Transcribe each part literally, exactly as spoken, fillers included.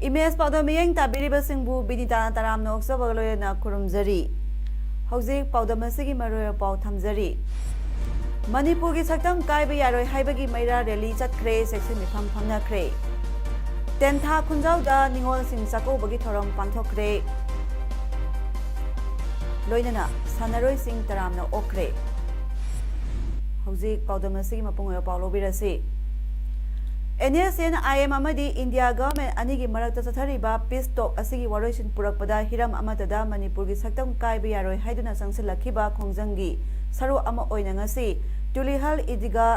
Image ꯄꯥꯎꯗꯝ ꯃꯤꯠꯌꯦꯡ ꯇꯥꯕꯤꯔꯤꯕꯁꯤꯡꯕꯨ ꯕꯤꯅꯤꯇꯥꯅ ꯇꯔꯥꯝꯅ ꯑꯣꯛꯆꯕꯒ ꯂꯣꯏꯅꯅ ꯈꯨꯔꯨꯝꯖꯔꯤ꯫ ꯍꯧꯖꯤꯛ ꯄꯥꯎꯗꯝ ꯑꯁꯤꯒꯤ ꯃꯔꯨꯑꯣꯏꯕ ꯄꯥꯎ ꯊꯝꯖꯔꯤ꯫ ꯃꯅꯤꯄꯨꯔꯒꯤ ꯁꯛꯇꯝ ꯀꯥꯏꯕ ꯌꯥꯔꯣꯏ ꯍꯥꯏꯕꯒꯤ ꯃꯩꯔꯥ ꯔꯦꯂꯤ ꯆꯠꯈ꯭ꯔꯦ, ꯆꯦꯛꯁꯤꯟ ꯃꯤꯐꯝ ꯐꯝꯅꯈ꯭ꯔꯦ꯫ ꯇꯦꯟꯊꯥ ꯈꯨꯟꯖꯥꯎꯗ ꯅꯤꯉꯣꯜꯁꯤꯡ ꯆꯥꯛꯀꯧꯕꯒꯤ ꯊꯧꯔꯝ ꯄꯥꯡꯊꯣꯛꯈ꯭ꯔꯦ꯫ ꯂꯣꯏꯅꯅ ꯁꯥꯟꯅꯔꯣꯏꯁꯤꯡ ꯇꯔꯥꯝꯅ ꯑꯣꯛꯈ꯭ꯔꯦ꯫ ꯍꯧꯖꯤꯛ ꯄꯥꯎꯗꯝ ꯑꯁꯤꯒꯤ ꯃꯄꯨꯡ ꯑꯣꯏꯕ ꯄꯥꯎ ꯂꯧꯕꯤꯔꯁꯤ꯫ N S N I M ꯑꯃꯗꯤ ꯏꯟꯗꯤꯌꯥ ꯒꯚꯔꯟꯃꯦꯟꯠ ꯑꯅꯤꯒꯤ ꯃꯔꯛꯇ ꯆꯠꯊꯔꯤꯕ ꯄꯤꯁ ꯇꯣꯛ ꯑꯁꯤꯒꯤ ꯋꯥꯔꯣꯏꯁꯤꯟ ꯄꯨꯔꯛꯄꯗ ꯍꯤꯔꯝ ꯑꯃꯠꯇꯗ ꯃꯅꯤꯄꯨꯔꯒꯤ ꯁꯛꯇꯝ ꯀꯥꯏꯕ ꯌꯥꯔꯣꯏ ꯍꯥꯏꯗꯨꯅ ꯆꯪꯁꯤꯜꯂꯛꯈꯤꯕ ꯈꯣꯡꯖꯪꯒꯤ ꯁꯔꯨꯛ ꯑꯃ ꯑꯣꯏꯅ ꯉꯁꯤ ꯇꯨꯂꯤꯍꯜ ꯏꯗꯤꯒꯥ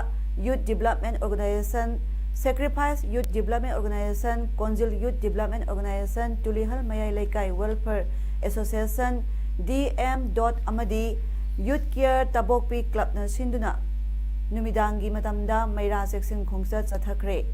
ꯌꯨꯠ ꯗꯤꯕ꯭ꯂꯞꯃꯦꯟꯠ ꯑꯣꯔꯒꯅꯥꯏꯖꯦꯁꯟ, ꯁꯦꯀ꯭ꯔꯤꯐꯥꯏꯁ ꯌꯨꯠ ꯗꯤꯕ꯭ꯂꯞꯃꯦꯟꯠ ꯑꯣꯔꯒꯅꯥꯏꯖꯦꯁꯟ, ꯀꯣꯟꯖꯤꯜ ꯌꯨꯠ ꯗꯤꯕ꯭ꯂꯞꯃꯦꯟꯠ ꯑꯣꯔꯒꯅꯥꯏꯖꯦꯁꯟ, ꯇꯨꯂꯤꯍꯜ ꯃꯌꯥꯏ ꯂꯩꯀꯥꯏ welfare association, D M dot ꯑꯃꯗꯤ ꯌꯨꯠ ꯀꯤꯌꯔ ꯇꯕꯣꯛꯄꯤ ꯀ꯭ꯂꯕꯅ ꯁꯤꯟꯗꯨꯅ ꯅꯨꯃꯤꯗꯥꯡꯒꯤ ꯃꯇꯝꯗ ꯃꯩꯔꯥ ꯆꯦꯛꯁꯤꯟ ꯈꯣꯡꯆꯠ ꯆꯠꯊꯈ꯭ꯔꯦ꯫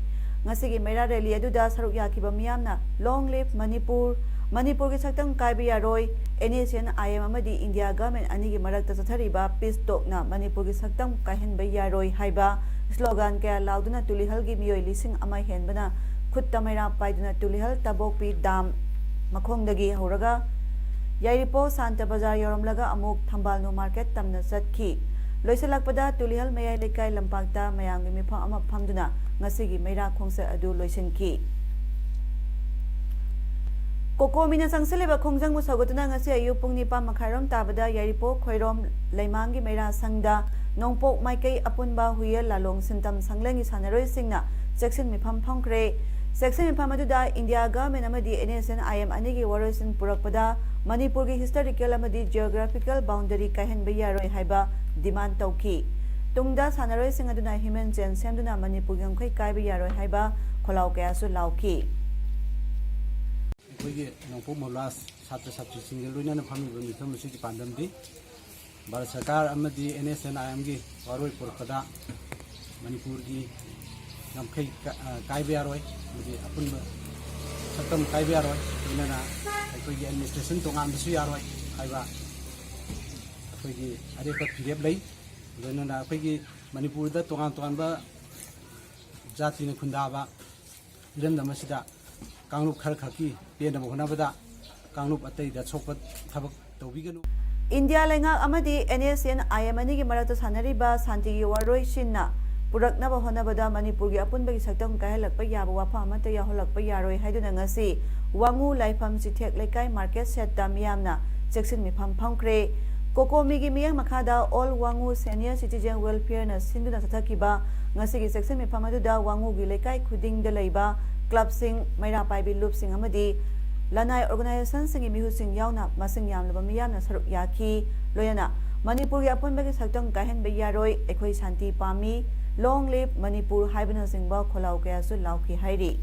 ꯉꯁꯤꯒꯤ ꯃꯩꯔꯥ ꯔꯦꯂꯤ ꯑꯗꯨꯗ ꯁꯔꯨꯛ ꯌꯥꯈꯤꯕ ꯃꯤꯌꯥꯝꯅ "Long live ꯃꯅꯤꯄꯨꯔ, ꯃꯅꯤꯄꯨꯔꯒꯤ ꯁꯛꯇꯝ ꯀꯥꯏꯕ ꯌꯥꯔꯣꯏ, N S N I M ꯑꯃꯗꯤ ꯏꯟꯗꯤꯌꯥ ꯒꯚꯔꯟꯃꯦꯟꯠ ꯑꯅꯤꯒꯤ ꯃꯔꯛꯇ ꯆꯠꯊꯔꯤꯕ ꯄꯤꯁ ꯇꯣꯛꯅ ꯃꯅꯤꯄꯨꯔꯒꯤ ꯁꯛꯇꯝ ꯀꯥꯏꯍꯟꯕ ꯌꯥꯔꯣꯏ" ꯍꯥꯏꯕ ꯁ꯭ꯂꯣꯒꯥꯟ ꯀꯌꯥ ꯂꯥꯎꯗꯨꯅ ꯇꯨꯂꯤꯍꯜꯒꯤ ꯃꯤꯑꯣꯏ ꯂꯤꯁꯤꯡ ꯑꯃ ꯍꯦꯟꯕꯅ ꯈꯨꯠꯇ ꯃꯩꯔꯥ ꯄꯥꯏꯗꯨꯅ ꯇꯨꯂꯤꯍꯜ ꯇꯕꯣꯛꯄꯤ ꯗꯥꯝ ꯃꯈꯣꯡꯗꯒꯤ ꯍꯧꯔꯒ ꯌꯥꯏꯔꯤꯄꯣꯛ ꯁꯥꯟꯇ ꯕꯖꯥꯔ ꯌꯧꯔꯝꯂꯒ ꯑꯃꯨꯛ ꯊꯝꯕꯥꯜ ꯅꯨ ꯃꯥꯔꯀꯦꯠ ꯇꯝꯅ ꯆꯠꯈꯤ꯫ ꯂꯣꯏꯁꯤꯜꯂꯛꯄꯗ ꯇꯨꯂꯤꯍꯜ ꯃꯌꯥꯏ ꯂꯩꯀꯥꯏ ꯂꯝꯄꯥꯛꯇ ꯃꯌꯥꯝꯒꯤ ꯃꯤꯐꯝ ꯑꯃ ꯐꯝꯗꯨꯅ ꯉꯁꯤꯒꯤ ꯃꯩꯔꯥ ꯈꯣꯡꯆꯠ ꯑꯗꯨ ꯂꯣꯏꯁꯤꯟꯈꯤ꯫ ꯀꯣꯀꯣꯃꯤꯅ ꯆꯪꯁꯤꯜꯂꯤꯕ ꯈꯣꯡꯖꯪꯕꯨ ꯁꯧꯒꯠꯇꯨꯅ ꯉꯁꯤ ꯑꯌꯨꯛ ꯄꯨꯡ ꯅꯤꯄꯥꯟ ꯃꯈꯥꯏꯔꯣꯝ ꯇꯥꯕꯗ ꯌꯥꯏꯔꯤꯄꯣꯛ ꯈꯣꯏꯔꯣꯝ ꯂꯩꯃꯥꯡꯒꯤ ꯃꯩꯔꯥ ꯁꯪꯗ ꯅꯣꯡꯄꯣꯛ ꯃꯥꯏꯀꯩ ꯑꯄꯨꯟꯕ ꯍꯨꯏꯌꯦꯜ ꯂꯥꯂꯣꯡ ꯁꯤꯟꯇꯝ ꯁꯪꯂꯦꯟꯒꯤ ꯁꯥꯟꯅꯔꯣꯏꯁꯤꯡꯅ ꯆꯦꯛꯁꯤꯟ ꯃꯤꯐꯝ ꯐꯝꯈ꯭ꯔꯦ꯫ ꯆꯦꯛꯁꯤꯟ ꯃꯤꯐꯝ ꯑꯗꯨꯗ ꯏꯟꯗꯤꯌꯥ ꯒꯚꯔꯟꯃꯦꯟꯠ ꯑꯃꯗꯤ N S N I M ꯑꯅꯤꯒꯤ ꯋꯥꯔꯣꯏꯁꯤꯟ ꯄꯨꯔꯛꯄꯗ ꯃꯅꯤꯄꯨꯔꯒꯤ ꯍꯤꯁꯇꯣꯔꯤꯀꯦꯜ ꯑꯃꯗꯤ ꯖꯤꯑꯣꯒ꯭ꯔꯥꯐꯤꯀꯦꯜ ꯕꯥꯎꯟꯗꯔꯤ ꯀꯥꯏꯍꯟꯕ ꯌꯥꯔꯣꯏ ꯍꯥꯏꯕ ꯗꯤꯃꯥꯟ ꯇꯧꯈꯤ꯫ ꯇꯨꯡꯗ ꯁꯥꯟꯅꯔꯣꯏꯁꯤꯡ ꯑꯗꯨꯅ ꯍ꯭ꯌꯨꯃꯦꯟ ꯆꯦꯟ ꯁꯦꯝꯗꯨꯅ ꯃꯅꯤꯄꯨꯔꯒꯤ ꯉꯝꯈꯩ ꯀꯥꯏꯕ ꯌꯥꯔꯣꯏ ꯍꯥꯏꯕ ꯈꯣꯜꯂꯥꯎ ꯀꯌꯥꯁꯨ ꯂꯥꯎꯈꯤ꯫ ꯑꯩꯈꯣꯏꯒꯤ ꯅꯣꯡꯄꯣꯛ ꯃꯣꯂꯥꯁ ꯁꯥꯇ꯭ꯔ ꯁꯥꯇ꯭ꯔꯤꯁꯤꯡꯒ ꯂꯣꯏꯅꯅ ꯐꯝꯃꯤꯕ ꯃꯤꯐꯝ ꯑꯁꯤꯒꯤ ꯄꯥꯟꯗꯝꯗꯤ ꯚꯥꯔꯠ ꯁꯔꯀꯥꯔ ꯑꯃꯗꯤ NSCN-IM-ꯒꯤ ꯋꯥꯔꯣꯏ ꯄꯨꯔꯛꯄꯗ ꯃꯅꯤꯄꯨꯔꯒꯤ ꯉꯝꯈꯩ ꯀꯥꯏꯕ ꯌꯥꯔꯣꯏ ꯑꯃꯗꯤ ꯑꯄꯨꯟꯕ ꯁꯛꯇꯝ ꯀꯥꯏꯕ ꯌꯥꯔꯣꯏ꯫ ꯂꯣꯏꯅꯅ ꯑꯩꯈꯣꯏꯒꯤ administration ꯇꯣꯉꯥꯟꯕꯁꯨ ꯌꯥꯔꯣꯏ ꯍꯥꯏꯕ ꯑꯩꯈꯣꯏꯒꯤ ꯑꯔꯦꯞꯄ ꯐꯤꯔꯦꯞ ꯂꯩ꯫ ꯂꯣꯏꯅꯅ ꯑꯩꯈꯣꯏꯒꯤ ꯃꯅꯤꯄꯨꯔꯗ ꯇꯣꯉꯥꯟ ꯇꯣꯉꯥꯟꯕ ꯖꯥꯇꯤꯅ ꯈꯨꯟꯗꯥꯕ ꯏꯔꯝꯗꯝ ꯑꯁꯤꯗ ꯀꯥꯡꯂꯨꯞ ꯈꯔ ꯈꯛꯀꯤ ꯄꯦꯟꯅꯕ ꯍꯣꯠꯅꯕꯗ ꯀꯥꯡꯂꯨꯞ ꯑꯇꯩꯗ ꯁꯣꯛꯄ ꯊꯕꯛ ꯇꯧꯕꯤꯒꯅꯨ꯫ ꯏꯟꯗꯤꯌꯥ ꯂꯩꯉꯥꯛ ꯑꯃꯗꯤ NSCN-IM ꯑꯅꯤꯒꯤ ꯃꯔꯛꯇ ꯁꯥꯟꯅꯔꯤꯕ ꯁꯥꯟꯇꯤꯒꯤ ꯋꯥꯔꯣꯏꯁꯤꯟꯅ ꯄꯨꯔꯛꯅꯕ ꯍꯣꯠꯅꯕꯗ ꯃꯅꯤꯄꯨꯔꯒꯤ ꯑꯄꯨꯟꯕꯒꯤ ꯁꯛꯇꯝ ꯀꯥꯏꯍꯜꯂꯛꯄ ꯌꯥꯕ ꯋꯥꯐꯝ ꯑꯃꯠꯇ ꯌꯥꯎꯍꯜꯂꯛꯄ ꯌꯥꯔꯣꯏ ꯍꯥꯏꯗꯨꯅ ꯉꯁꯤ ꯋꯥꯉꯨ ꯂꯥꯏꯐꯝ ꯆꯤꯊꯦꯛ ꯂꯩꯀꯥꯏ ꯃꯥꯔꯀꯦꯠ ꯁꯦꯠꯇ ꯃꯤꯌꯥꯝꯅ ꯆꯦꯛꯁꯤꯟ ꯃꯤꯐꯝ ꯐꯝꯈ꯭ꯔꯦ꯫ ꯀꯣꯀꯣꯃꯤꯒꯤ ꯃꯤꯠꯌꯦꯡ ꯃꯈꯥꯗ ꯑꯣꯜ ꯋꯥꯉꯨ ꯁꯦꯅꯤꯌꯔ ꯁꯤꯇꯤꯖꯦꯟ ꯋꯦꯜꯐꯤꯌꯔꯅ ꯁꯤꯟꯗꯨꯅ ꯆꯠꯊꯈꯤꯕ ꯉꯁꯤꯒꯤ ꯆꯦꯛꯁꯤꯟ ꯃꯤꯐꯝ ꯑꯗꯨꯗ ꯋꯥꯉꯨꯒꯤ ꯂꯩꯀꯥꯏ ꯈꯨꯗꯤꯡꯗ ꯂꯩꯕ ꯀ꯭ꯂꯕꯁꯤꯡ, ꯃꯩꯔꯥ ꯄꯥꯏꯕꯤ ꯂꯨꯞꯁꯤꯡ ꯑꯃꯗꯤ ꯂꯅꯥꯏ ꯑꯣꯔꯒꯅꯥꯏꯖꯦꯁꯟꯁꯤꯡꯒꯤ ꯃꯤꯍꯨꯠꯁꯤꯡ ꯌꯥꯎꯅ ꯃꯁꯤꯡ ꯌꯥꯝꯂꯕ ꯃꯤꯌꯥꯝꯅ ꯁꯔꯨꯛ ꯌꯥꯈꯤ꯫ ꯂꯣꯏꯅꯅ ꯃꯅꯤꯄꯨꯔꯒꯤ ꯑꯄꯨꯟꯕꯒꯤ ꯁꯛꯇꯝ ꯀꯥꯏꯍꯟꯕ ꯌꯥꯔꯣꯏ, ꯑꯩꯈꯣꯏ ꯁꯥꯟꯇꯤ ꯄꯥꯝꯃꯤ, ꯂꯣꯡ ꯂꯤꯞ ꯃꯅꯤꯄꯨꯔ ꯍꯥꯏꯕꯅꯆꯤꯡꯕ ꯈꯣꯜꯂꯥꯎ ꯀꯌꯥꯁꯨ ꯂꯥꯎꯈꯤ ꯍꯥꯏꯔꯤ꯫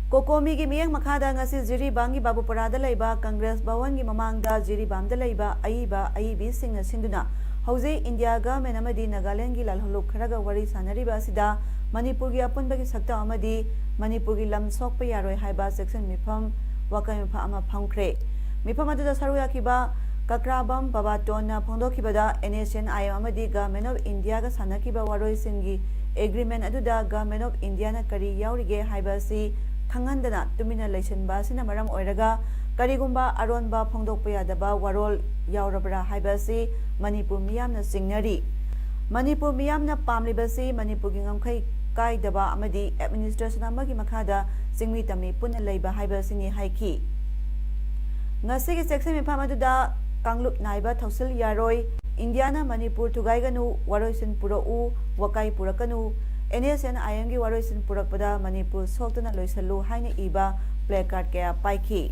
ꯀꯣꯀꯣꯃꯤꯒꯤ ꯃꯤꯠꯌꯦꯡ ꯃꯈꯥꯗ ꯉꯁꯤ ꯖꯤꯔꯤꯕꯥꯝꯒꯤ ꯕꯥꯕꯨꯄꯔꯥꯗ ꯂꯩꯕ ꯀꯪꯒ꯭ꯔꯦꯁ ꯚꯋꯟꯒꯤ ꯃꯃꯥꯡꯗ ꯖꯤꯔꯤꯕꯥꯝꯗ ꯂꯩꯕ ꯑꯏꯕ ꯑꯏꯕꯤꯁꯤꯡꯅ ꯁꯤꯟꯗꯨꯅ ꯍꯧꯖꯤꯛ ꯏꯟꯗꯤꯌꯥ ꯒꯚꯔꯟꯃꯦꯟꯠ ꯑꯃꯗꯤ ꯅꯥꯒꯥꯂꯦꯟꯗꯒꯤ ꯂꯥꯜꯍꯧꯂꯨꯞ ꯈꯔꯒ ꯋꯥꯔꯤ ꯁꯥꯟꯅꯔꯤꯕ ꯑꯁꯤꯗ ꯃꯅꯤꯄꯨꯔꯒꯤ ꯑꯄꯨꯟꯕꯒꯤ ꯁꯛꯇꯝ ꯑꯃꯗꯤ ꯃꯅꯤꯄꯨꯔꯒꯤ ꯂꯝ ꯁꯣꯛꯄ ꯌꯥꯔꯣꯏ ꯍꯥꯏꯕ ꯆꯦꯛꯁꯤꯟ ꯃꯤꯐꯝ ꯋꯥꯀꯜ ꯃꯤꯐꯝ ꯑꯃ ꯐꯝꯈ꯭ꯔꯦ꯫ ꯃꯤꯐꯝ ꯑꯗꯨꯗ ꯁꯔꯨꯛ ꯌꯥꯈꯤꯕ ꯀꯀ꯭ꯔꯥꯕꯝ ꯕꯕꯥꯇꯣꯟꯅ ꯐꯣꯡꯗꯣꯛꯈꯤꯕꯗ NSCN-IM ꯑꯃꯗꯤ ꯒꯚꯔꯟꯃꯦꯟꯠ ꯑꯣꯐ ꯏꯟꯗꯤꯌꯥꯒ ꯁꯥꯟꯅꯈꯤꯕ ꯋꯥꯔꯣꯏꯁꯤꯟꯒꯤ ꯑꯦꯒ꯭ꯔꯤꯃꯦꯟꯠ ꯑꯗꯨꯗ ꯒꯚꯔꯟꯃꯦꯟꯠ ꯑꯣꯐ ꯏꯟꯗꯤꯌꯥꯅ ꯀꯔꯤ ꯌꯥꯎꯔꯤꯒꯦ ꯍꯥꯏꯕ ꯑꯁꯤ ꯈꯪꯍꯟꯗꯅ ꯇꯨꯃꯤꯟꯅ ꯂꯩꯁꯤꯟꯕ ꯑꯁꯤꯅ ꯃꯔꯝ ꯑꯣꯏꯔꯒ ꯀꯔꯤꯒꯨꯝꯕ ꯑꯔꯣꯟꯕ ꯐꯣꯡꯗꯣꯛꯄ ꯌꯥꯗꯕ ꯋꯥꯔꯣꯜ ꯌꯥꯎꯔꯕ꯭ꯔꯥ ꯍꯥꯏꯕ ꯑꯁꯤ ꯃꯅꯤꯄꯨꯔ ꯃꯤꯌꯥꯝꯅ ꯆꯤꯡꯅꯔꯤ꯫ ꯃꯅꯤꯄꯨꯔ ꯃꯤꯌꯥꯝꯅ ꯄꯥꯝꯂꯤꯕꯁꯤ ꯃꯅꯤꯄꯨꯔꯒꯤ ꯉꯝꯈꯩ ꯀꯥꯏꯗꯕ ꯑꯃꯗꯤ ꯑꯦꯗꯃꯤꯅꯤꯁꯇ꯭ꯔꯦꯁꯟ ꯑꯃꯒꯤ ꯃꯈꯥꯗ ꯆꯤꯡꯃꯤ ꯇꯝꯃꯤ ꯄꯨꯟꯅ ꯂꯩꯕ ꯍꯥꯏꯕ ꯑꯁꯤꯅꯤ ꯍꯥꯏꯈꯤ꯫ ꯉꯁꯤꯒꯤ ꯆꯦꯛꯁꯤꯟ ꯃꯤꯐꯝ ꯑꯗꯨꯗ ꯀꯥꯡꯂꯨꯞ ꯅꯥꯏꯕ ꯊꯧꯁꯤꯜ ꯌꯥꯔꯣꯏ, ꯏꯟꯗꯤꯌꯥꯅ ꯃꯅꯤꯄꯨꯔ ꯊꯨꯒꯥꯏꯒꯅꯨ, ꯋꯥꯔꯣꯏꯁꯤꯟ ꯄꯨꯔꯛꯎ, ꯋꯥꯀꯥꯏ ꯄꯨꯔꯛꯀꯅꯨ, NSCN-IM-ꯒꯤ ꯋꯥꯔꯣꯏꯁꯤꯟ ꯄꯨꯔꯛꯄꯗ ꯃꯅꯤꯄꯨꯔ ꯁꯣꯛꯇꯅ ꯂꯣꯏꯁꯤꯜꯂꯨ ꯍꯥꯏꯅ ꯏꯕ placard ꯀꯌꯥ ꯄꯥꯏꯈꯤ꯫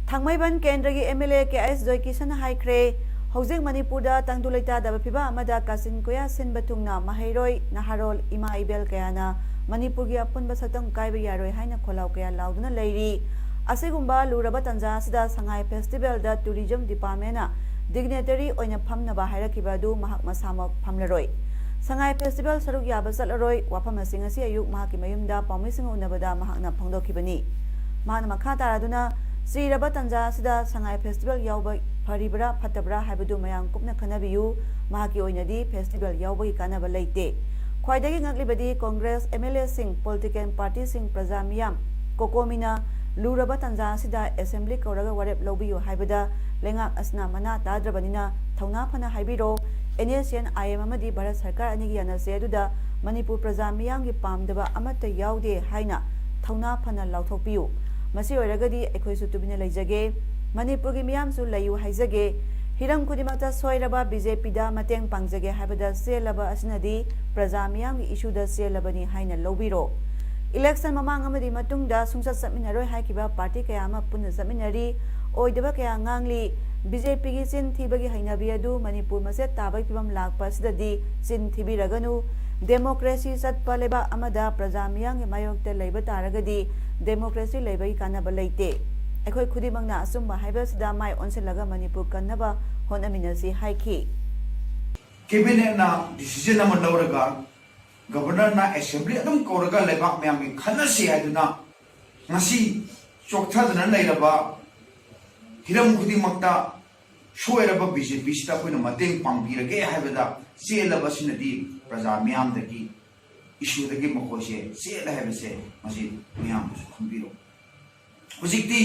ꯊꯥꯡꯃꯩꯕꯟ ꯀꯦꯟꯗ꯭ꯔꯒꯤ MLA ꯀꯦ ꯑꯩꯆ ꯖꯣꯏꯀꯤꯁꯟꯅ ꯍꯥꯏꯈ꯭ꯔꯦ, ꯍꯧꯖꯤꯛ ꯃꯅꯤꯄꯨꯔꯗ ꯇꯪꯗꯨ ꯂꯩꯇꯥꯗꯕ ꯐꯤꯚꯝ ꯑꯃꯗ ꯀꯥꯆꯤꯟ ꯀꯣꯌꯥ ꯁꯤꯟꯕ ꯊꯨꯡꯅ ꯃꯍꯩꯔꯣꯏ, ꯅꯍꯥꯔꯣꯜ, ꯏꯃꯥ ꯏꯕꯦꯜ ꯀꯌꯥꯅ ꯃꯅꯤꯄꯨꯔꯒꯤ ꯑꯄꯨꯟꯕ ꯁꯛꯇꯝ ꯀꯥꯏꯕ ꯌꯥꯔꯣꯏ ꯍꯥꯏꯅ ꯈꯣꯜꯂꯥꯎ ꯀꯌꯥ ꯂꯥꯎꯗꯨꯅ ꯂꯩꯔꯤ꯫ ꯑꯁꯤꯒꯨꯝꯕ ꯂꯨꯔꯕ ꯇꯥꯟꯖꯥ ꯑꯁꯤꯗ ꯁꯉꯥꯏ ꯐꯦꯁꯇꯤꯚꯦꯜꯗ ꯇꯨꯔꯤꯖꯝ ꯗꯤꯄꯥꯔꯠꯃꯦꯟꯅ ꯗꯤꯒꯅꯦꯇꯔꯤ ꯑꯣꯏꯅ ꯐꯝꯅꯕ ꯍꯥꯏꯔꯛꯈꯤꯕ ꯑꯗꯨ ꯃꯍꯥꯛ ꯃꯁꯥꯃꯛ ꯐꯝꯂꯔꯣꯏ꯫ ꯁꯉꯥꯏ ꯐꯦꯁꯇꯤꯚꯦꯜ ꯁꯔꯨꯛ ꯌꯥꯕ ꯆꯠꯂꯔꯣꯏ꯫ ꯋꯥꯐꯝ ꯑꯁꯤ ꯉꯁꯤ ꯑꯌꯨꯛ ꯃꯍꯥꯛꯀꯤ ꯃꯌꯨꯝꯗ ꯄꯥꯎꯃꯤꯁꯤꯡꯒ ꯎꯅꯕꯗ ꯃꯍꯥꯛꯅ ꯐꯣꯡꯗꯣꯛꯈꯤꯕꯅꯤ꯫ ꯃꯍꯥꯛꯅ ꯃꯈꯥ ꯇꯥꯔꯗꯨꯅ, ꯆꯤꯔꯕ ꯇꯥꯟꯖꯥ ꯑꯁꯤꯗ ꯁꯉꯥꯏ ꯐꯦꯁꯇꯤꯚꯦꯜ ꯌꯥꯎꯕ ꯐꯔꯤꯕ꯭ꯔꯥ ꯐꯠꯇꯕ꯭ꯔꯥ ꯍꯥꯏꯕꯗꯨ ꯃꯌꯥꯝ ꯀꯨꯞꯅ ꯈꯟꯅꯕꯤꯌꯨ꯫ ꯃꯍꯥꯛꯀꯤ ꯑꯣꯏꯅꯗꯤ ꯐꯦꯁꯇꯤꯚꯦꯜ ꯌꯥꯎꯕꯒꯤ ꯀꯥꯟꯅꯕ ꯂꯩꯇꯦ꯫ ꯈ꯭ꯋꯥꯏꯗꯒꯤ ꯉꯛꯂꯤꯕꯗꯤ ꯀꯣꯡꯒ꯭ꯔꯦꯁ, ꯑꯦꯝ ꯑꯦꯜ ꯑꯦꯁꯤꯡ, ꯄꯣꯂꯤꯇꯤꯀꯦꯜ ꯄꯥꯔꯇꯤꯁꯤꯡ, ꯄ꯭ꯔꯖꯥ ꯃꯤꯌꯥꯝ, ꯀꯣꯀꯣꯃꯤꯅ ꯂꯨꯔꯕ ꯇꯥꯟꯖꯥ ꯑꯁꯤꯗ ꯑꯦꯁꯦꯝꯕ꯭ꯂꯤ ꯀꯧꯔꯒ ꯋꯥꯔꯦꯞ ꯂꯧꯕꯤꯌꯨ ꯍꯥꯏꯕꯗ ꯂꯩꯉꯥꯛ ꯑꯁꯤꯅ ꯃꯅꯥ ꯇꯥꯗ꯭ꯔꯕꯅꯤꯅ ꯊꯧꯅꯥ ꯐꯅ ꯍꯥꯏꯕꯤꯔꯣ꯫ N S N I M ꯑꯃꯗꯤ ꯚꯥꯔꯠ ꯁꯔꯀꯥꯔ ꯑꯅꯤꯒꯤ ꯌꯥꯅꯁꯦ ꯑꯗꯨꯗ ꯃꯅꯤꯄꯨꯔ ꯄ꯭ꯔꯖꯥ ꯃꯤꯌꯥꯝꯒꯤ ꯄꯥꯝꯗꯕ ꯑꯃꯠꯇ ꯌꯥꯎꯗꯦ ꯍꯥꯏꯅ ꯊꯧꯅꯥ ꯐꯅ ꯂꯥꯎꯊꯣꯛꯄꯤꯌꯨ꯫ ꯃꯁꯤ ꯑꯣꯏꯔꯒꯗꯤ ꯑꯩꯈꯣꯏꯁꯨ ꯇꯨꯃꯤꯟꯅ ꯂꯩꯖꯒꯦ꯫ ꯃꯅꯤꯄꯨꯔꯒꯤ ꯃꯤꯌꯥꯝꯁꯨ ꯂꯩꯌꯨ ꯍꯥꯏꯖꯒꯦ꯫ ꯍꯤꯔꯝ ꯈꯨꯗꯤꯡꯃꯛꯇ ꯁꯣꯏꯔꯕ ꯕꯤ ꯖꯦ ꯄꯤꯗ ꯃꯇꯦꯡ ꯄꯥꯡꯖꯒꯦ ꯍꯥꯏꯕꯗ ꯆꯦꯜꯂꯕ ꯑꯁꯤꯅꯗꯤ ꯄ꯭ꯔꯖꯥ ꯃꯤꯌꯥꯝꯒꯤ ꯏꯁꯨꯗ ꯆꯦꯜꯂꯕꯅꯤ ꯍꯥꯏꯅ ꯂꯧꯕꯤꯔꯣ꯫ ꯏꯂꯦꯛꯁꯟ ꯃꯃꯥꯡ ꯑꯃꯗꯤ ꯃꯇꯨꯡꯗ ꯁꯨꯡꯆꯠ ꯆꯠꯃꯤꯟꯅꯔꯣꯏ ꯍꯥꯏꯈꯤꯕ ꯄꯥꯔꯇꯤ ꯀꯌꯥ ꯑꯃ ꯄꯨꯟꯅ ꯆꯠꯃꯤꯟꯅꯔꯤ꯫ ꯑꯣꯏꯗꯕ ꯀꯌꯥ ꯉꯥꯡꯂꯤ꯫ ꯕꯤ ꯖꯦ ꯄꯤꯒꯤ ꯆꯤꯟ ꯊꯤꯕꯒꯤ ꯍꯩꯅꯕꯤ ꯑꯗꯨ ꯃꯅꯤꯄꯨꯔ ꯃꯆꯦꯠ ꯇꯥꯕꯒꯤ ꯐꯤꯕꯝ ꯂꯥꯛꯄ ꯑꯁꯤꯗꯗꯤ ꯆꯤꯟ ꯊꯤꯕꯤꯔꯒꯅꯨ꯫ ꯗꯦꯃꯣꯀ꯭ꯔꯦꯁꯤ ꯆꯠꯄ ꯂꯩꯕꯥꯛ ꯑꯃꯗ ꯄ꯭ꯔꯖꯥ ꯃꯤꯌꯥꯝꯒꯤ ꯃꯥꯌꯣꯛꯇ ꯂꯩꯕ ꯇꯥꯔꯒꯗꯤ ꯗꯦꯃꯣꯀ꯭ꯔꯦꯁꯤ ꯂꯩꯕꯒꯤ ꯀꯥꯟꯅꯕ ꯂꯩꯇꯦ꯫ ꯑꯩꯈꯣꯏ ꯈꯨꯗꯤꯡꯃꯛꯅ ꯑꯆꯨꯝꯕ ꯍꯥꯏꯕꯁꯤꯗ ꯃꯥꯏ ꯑꯣꯟꯁꯤꯜꯂꯒ ꯃꯅꯤꯄꯨꯔ ꯀꯟꯅꯕ ꯍꯣꯠꯅꯃꯤꯟꯅꯁꯤ ꯍꯥꯏꯈꯤ꯫ ꯀꯦꯕꯤꯅꯦꯠꯅ ꯗꯤꯁꯤꯖꯟ ꯑꯃ ꯂꯧꯔꯒ ꯒꯕꯔꯅꯔꯅ ꯑꯦꯁꯦꯝꯕ꯭ꯂꯤ ꯑꯗꯨꯝ ꯀꯧꯔꯒ ꯂꯩꯕꯥꯛ ꯃꯌꯥꯝꯒꯤ ꯈꯟꯅꯁꯤ ꯍꯥꯏꯗꯨꯅ ꯉꯁꯤ ꯆꯣꯛꯊꯗꯅ ꯂꯩꯔꯕ ꯍꯤꯔꯝ ꯈꯨꯗꯤꯡꯃꯛꯇ ꯁꯣꯏꯔꯕ ꯕꯤ ꯖꯦ ꯄꯤꯁꯤꯗ ꯑꯩꯈꯣꯏꯅ ꯃꯇꯦꯡ ꯄꯥꯡꯕꯤꯔꯒꯦ ꯍꯥꯏꯕꯗ ꯆꯦꯜꯂꯕ ꯑꯁꯤꯅꯗꯤ ꯄ꯭ꯔꯖꯥ ꯃꯤꯌꯥꯝꯗꯒꯤ ꯏꯁꯨꯗꯒꯤ ꯃꯈꯣꯏꯁꯦ ꯆꯦꯜꯂꯦ ꯍꯥꯏꯕꯁꯦ ꯃꯁꯤ ꯃꯤꯌꯥꯝꯅꯁꯨ ꯈꯪꯕꯤꯔꯣ꯫ ꯍꯧꯖꯤꯛꯇꯤ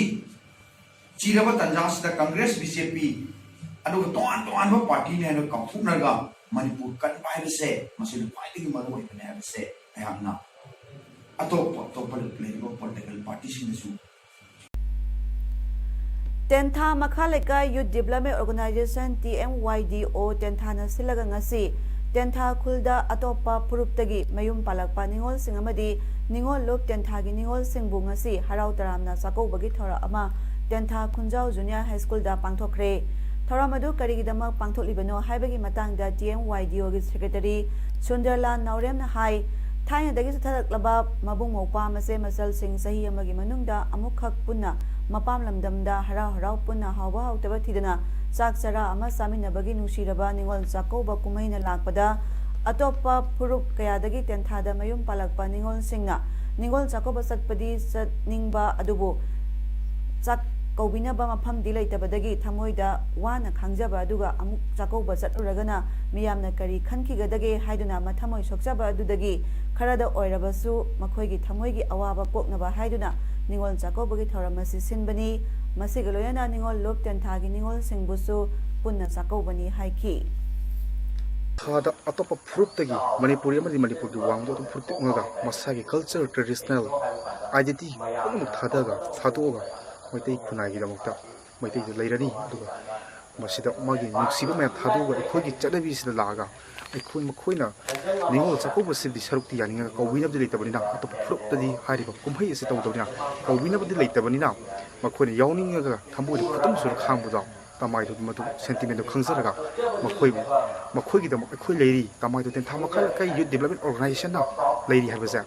ꯆꯤꯔꯕ ꯇꯥꯟꯖꯥꯁꯤꯗ ꯀꯪꯒ꯭ꯔꯦꯁ, ꯕꯤ ꯖꯦ ꯄꯤ ꯑꯗꯨꯒ ꯇꯣꯉꯥꯟ ꯇꯣꯉꯥꯟꯕ ꯄꯥꯔꯇꯤꯅꯤ ꯍꯥꯏꯅ ꯀꯥꯎꯊꯣꯛꯅꯔꯒ ꯃꯅꯤꯄꯨꯔ ꯀꯟꯕ ꯍꯥꯏꯕꯁꯦ ꯃꯁꯤꯅ ꯈ꯭ꯋꯥꯏꯗꯒꯤ ꯃꯔꯨ ꯑꯣꯏꯕꯅꯤ ꯍꯥꯏꯕꯁꯦ ꯑꯩꯍꯥꯛꯅ ꯑꯇꯣꯞꯄ ꯑꯇꯣꯞꯄ ꯂꯩꯔꯤꯕ ꯄꯣꯂꯤꯇꯤꯀꯦꯜ ꯄꯥꯔꯇꯤꯁꯤꯡꯗꯁꯨ ꯇꯦꯟꯊꯥ ꯃꯈꯥ ꯂꯩꯀꯥꯏ ꯌꯨꯠ ꯗꯤꯕ꯭ꯂꯞꯃꯦꯟ ꯑꯣꯔꯒꯅꯥꯏꯖꯦꯁꯟ, ꯇꯤ ꯑꯦꯝ ꯋꯥꯏ ꯗꯤ ꯑꯣ, ꯇꯦꯟꯊꯥꯅ ꯁꯤꯜꯂꯒ ꯉꯁꯤ ꯇꯦꯟꯊꯥ ꯈꯨꯜꯗ ꯑꯇꯣꯞꯄ ꯐꯨꯔꯨꯞꯇꯒꯤ ꯃꯌꯨꯝ ꯄꯥꯜꯂꯛꯄ ꯅꯤꯉꯣꯜꯁꯤꯡ ꯑꯃꯗꯤ ꯅꯤꯉꯣꯜ ꯂꯨꯞ ꯇꯦꯟꯊꯥꯒꯤ ꯅꯤꯉꯣꯜꯁꯤꯡꯕꯨ ꯉꯁꯤ ꯍꯔꯥꯎ ꯇꯔꯥꯝꯅ ꯆꯥꯛꯀꯧꯕꯒꯤ ꯊꯧꯔꯝ ꯑꯃ ꯇꯦꯟꯊꯥ ꯈꯨꯟꯖꯥꯎ ꯖꯨꯅꯤꯌꯔ ꯍꯥꯏ ꯁ꯭ꯀꯨꯜꯗ ꯄꯥꯡꯊꯣꯛꯈ꯭ꯔꯦ꯫ ꯊꯧꯔꯝ ꯑꯗꯨ ꯀꯔꯤꯒꯤꯗꯃꯛ ꯄꯥꯡꯊꯣꯛꯂꯤꯕꯅꯣ ꯍꯥꯏꯕꯒꯤ ꯃꯇꯥꯡꯗ TMYDOꯒꯤ Secretary ꯁꯨꯟꯗꯔꯂꯥꯜ ꯅꯥꯎꯔꯦꯝꯅ ꯍꯥꯏ, ꯊꯥꯏꯅꯗꯒꯤ ꯆꯠꯊꯔꯛꯂꯕ ꯃꯕꯨꯡ ꯃꯧꯄ꯭ꯋꯥ ꯃꯆꯦ ꯃꯆꯜꯁꯤꯡ ꯆꯍꯤ ꯑꯃꯒꯤ ꯃꯅꯨꯡꯗ ꯑꯃꯨꯛꯈꯛ ꯄꯨꯟꯅ ꯃꯄꯥꯝ ꯂꯝꯗꯝꯗ ꯍꯔꯥꯎ ꯍꯔꯥꯎ ꯄꯨꯟꯅ ꯍꯥꯎꯕ ꯍꯥꯎꯇꯕ ꯊꯤꯗꯅ ꯆꯥꯛ ꯆꯔꯥ ꯑꯃ ꯆꯥꯃꯤꯟꯅꯕꯒꯤ ꯅꯨꯡꯁꯤꯔꯕ ꯅꯤꯉꯣꯜ ꯆꯥꯛꯀꯧꯕ ꯀꯨꯝꯍꯩꯅ ꯂꯥꯛꯄꯗ ꯑꯇꯣꯞꯄ ꯐꯨꯔꯨꯞ ꯀꯌꯥꯗꯒꯤ ꯇꯦꯟꯊꯥꯗ ꯃꯌꯨꯝ ꯄꯥꯜꯂꯛꯄ ꯅꯤꯉꯣꯜꯁꯤꯡꯅ ꯅꯤꯉꯣꯜ ꯆꯥꯛꯀꯧꯕ ꯆꯠꯄꯗꯤ ꯆꯠꯅꯤꯡꯕ ꯑꯗꯨꯕꯨ ꯆꯥꯛ ꯀꯧꯕꯤꯅꯕ ꯃꯐꯝꯗꯤ ꯂꯩꯇꯕꯗꯒꯤ ꯊꯃꯣꯏꯗ ꯋꯥꯅ ꯈꯥꯡꯖꯕ ꯑꯗꯨꯒ ꯑꯃꯨꯛ ꯆꯥꯛꯀꯧꯕ ꯆꯠꯂꯨꯔꯒꯅ ꯃꯤꯌꯥꯝꯅ ꯀꯔꯤ ꯈꯟꯈꯤꯒꯗꯒꯦ ꯍꯥꯏꯗꯨꯅ ꯃꯊꯃꯣꯏ ꯁꯣꯛꯆꯕ ꯑꯗꯨꯗꯒꯤ ꯈꯔꯗ ꯑꯣꯏꯔꯕꯁꯨ ꯃꯈꯣꯏꯒꯤ ꯊꯃꯣꯏꯒꯤ ꯑꯋꯥꯕ ꯀꯣꯛꯅꯕ ꯍꯥꯏꯗꯨꯅ ꯅꯤꯉꯣꯜ ꯆꯥꯛꯀꯧꯕꯒꯤ ꯊꯧꯔꯝ ꯑꯁꯤ ꯁꯤꯟꯕꯅꯤ꯫ ꯃꯁꯤꯒ ꯂꯣꯏꯅꯅ ꯅꯤꯉꯣꯜ ꯂꯨꯞ ꯇꯦꯟꯊꯥꯒꯤ ꯅꯤꯉꯣꯜꯁꯤꯡꯕꯨꯁꯨ ꯄꯨꯟꯅ ꯆꯥꯛꯀꯧꯕꯅꯤ ꯍꯥꯏꯈꯤ꯫ ꯊꯥꯗ ꯑꯇꯣꯞꯄ ꯐꯨꯔꯨꯞꯇꯒꯤ ꯃꯅꯤꯄꯨꯔꯤ ꯑꯃꯗꯤ ꯃꯅꯤꯄꯨꯔꯒꯤ ꯋꯥꯡꯃꯗ ꯑꯗꯨꯝ ꯐꯨꯔꯨꯞ ꯇꯤꯛꯉꯒ ꯃꯁꯥꯒꯤ culture, traditional identity ꯄꯨꯝꯅꯃꯛ ꯊꯥꯗꯒ ꯊꯥꯗꯣꯛꯑꯒ ꯃꯩꯇꯩ ꯈꯨꯟꯅꯥꯏꯒꯤꯗꯃꯛꯇ ꯃꯩꯇꯩꯗ ꯂꯩꯔꯅꯤ꯫ ꯑꯗꯨꯒ ꯃꯁꯤꯗ ꯃꯥꯒꯤ ꯅꯨꯡꯁꯤꯕ ꯃꯌꯥꯝ ꯊꯥꯗꯣꯛꯑꯒ ꯑꯩꯈꯣꯏꯒꯤ ꯆꯠꯅꯕꯤꯁꯤꯗ ꯂꯥꯛꯑꯒ ꯑꯩꯈꯣꯏ ꯃꯈꯣꯏꯅ ꯅꯤꯉꯣꯜ ꯆꯥꯛꯀꯧꯕꯁꯤꯗꯤ ꯁꯔꯨꯛꯇꯤ ꯌꯥꯅꯤꯡꯉꯒ ꯀꯧꯕꯤꯅꯕꯗꯤ ꯂꯩꯇꯕꯅꯤꯅ, ꯑꯇꯣꯞꯄ ꯐꯨꯔꯨꯞꯇꯗꯤ ꯍꯥꯏꯔꯤꯕ ꯀꯨꯝꯍꯩ ꯑꯁꯤ ꯇꯧꯗꯕꯅꯤꯅ, ꯀꯧꯕꯤꯅꯕꯗꯤ ꯂꯩꯇꯕꯅꯤꯅ ꯃꯈꯣꯏꯅ ꯌꯥꯎꯅꯤꯡꯉꯒ ꯊꯃꯣꯏꯗ ꯈꯨꯗꯝ ꯁꯨꯔ ꯈꯥꯡꯕꯗꯣ ꯇꯃꯥꯏꯗꯨ ꯃꯗꯨ sentimentꯗꯨ ꯈꯪꯖꯔꯒ ꯃꯈꯣꯏꯕꯨ, ꯃꯈꯣꯏꯒꯤꯗꯃꯛ ꯑꯩꯈꯣꯏ ꯂꯩꯔꯤ꯫ ꯇꯃꯥꯏꯗꯨ ꯇꯦꯟꯊꯥ ꯃꯈꯥ ꯂꯩꯀꯥꯏ Youth Development Organizationꯅ ꯂꯩꯔꯤ ꯍꯥꯏꯕꯁꯦ꯫